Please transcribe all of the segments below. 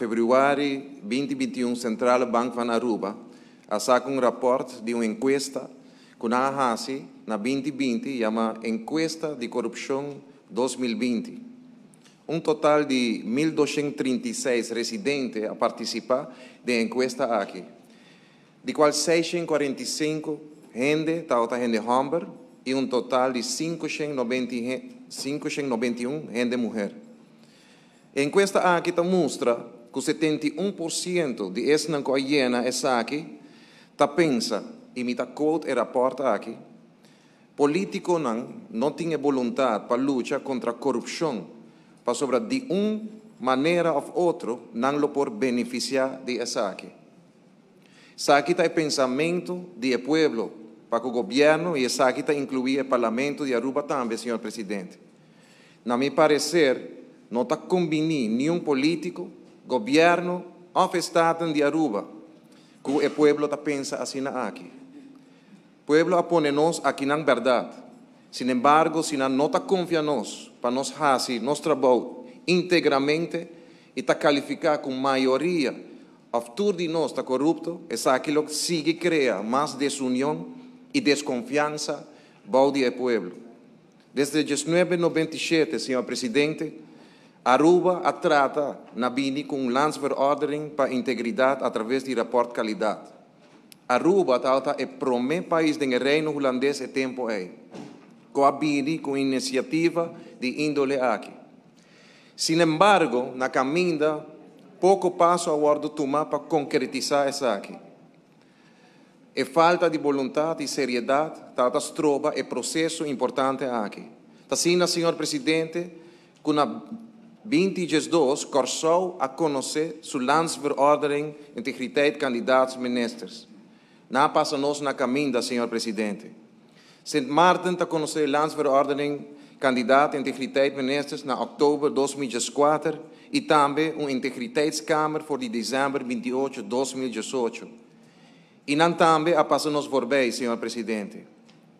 februari 2021 Centrale Bank van Aruba a saca un rapport di un encuesta cu nan a haci na 2020, yama Encuesta di Corupcion 2020. Un total di 1.236 residente a participa den e encuesta aki, di cual 645 hende tabata hende homber y un total di 591 hende muher. E encuesta aki ta mustra cu 71% di esnan cu a yena esaki ta pensa, y mi ta quote e rapport aki: "Politiconan no tin e boluntad pa lucha contra corupcion, pasobra di un manera of otro nan lo por beneficia di esaki." Esaki ta e pensamento di pueblo pa cu gobierno y esaki ta inclui e Parlamento di Aruba tambe, señor Presidente. Na mi parecer, no ta combini ningun politico, gobierno of Staten di Aruba cu e pueblo ta pensa asina aki. Pueblo a pone nos aki nan, berdad. Sin embargo, si nan no ta confia nos, pa nos haci nos trabou integramente y ta califica cu mayoria of tur di nos ta corupto, esaki lo sigui crea mas desunion y desconfiansa bou di pueblo. Desde 1997, señor Presidente, Aruba a trata na bini cu un landsverordening pa integridad a traves di rapport calidad. Aruba tabata e prome pais den Reino Hulandes e tempo ey cu a bini cu iniciativa di indole aki. Sin embargo, na caminda, poco paso a wordo tuma pa concretisa esaki. E falta di boluntad y seriedad ta stroba e proceso importante aki. Asina, señor Presidente, cu na 2012, Corsou a conoce su landsverordening integriteit kandidaat ministers. Nan a pasa nos na caminda, señor Presidente. Sint Maarten ta conoce landsverordening kandidaat integriteit ministers na october 2004 y tambe un integriteitskamer for di december 28, 2018. Y nan tambe a pasa nos voorbij, señor Presidente.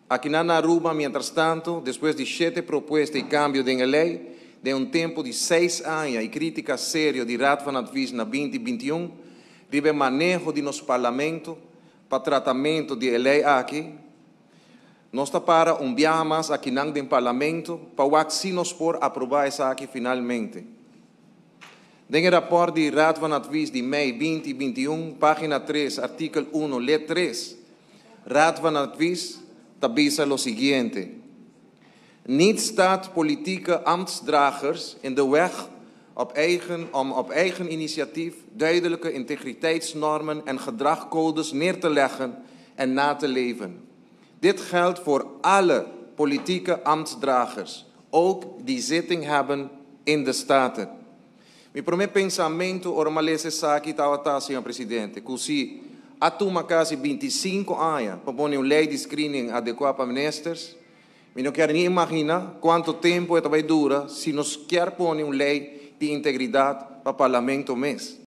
Aki na Aruba, mientras tanto, despues di siete propuesta y cambio di ley, den un tempo di 6 aña y critica serio di Raad van Advies na 2021, riba maneho di nos Parlamento pa tratamento di ley aki, nos ta para un biaha mas aki nan den Parlamento pa si nos por aproba esaki finalmente. Den rapport di Raad van Advies di mei 2021, pagina 3, artikel 1, lid 3, Raad van Advies ta bisa lo siguiente: "Niets staat politieke ambtsdragers in de weg om op eigen initiatief duidelijke integriteitsnormen en gedragcodes neer te leggen en na te leven. Dit geldt voor alle politieke ambtsdragers, ook die zitting hebben in de Staten." Mi prome pensamento, ora m'a lesa esaki tabata, señor Presidente, cu si a tuma casi 25 aña pa pone un ley di screening adecua pa ministers, mi no kier ni imagina cuanto tempo e ta bay dura si nos kier pone un ley di integridad pa Parlamento mes.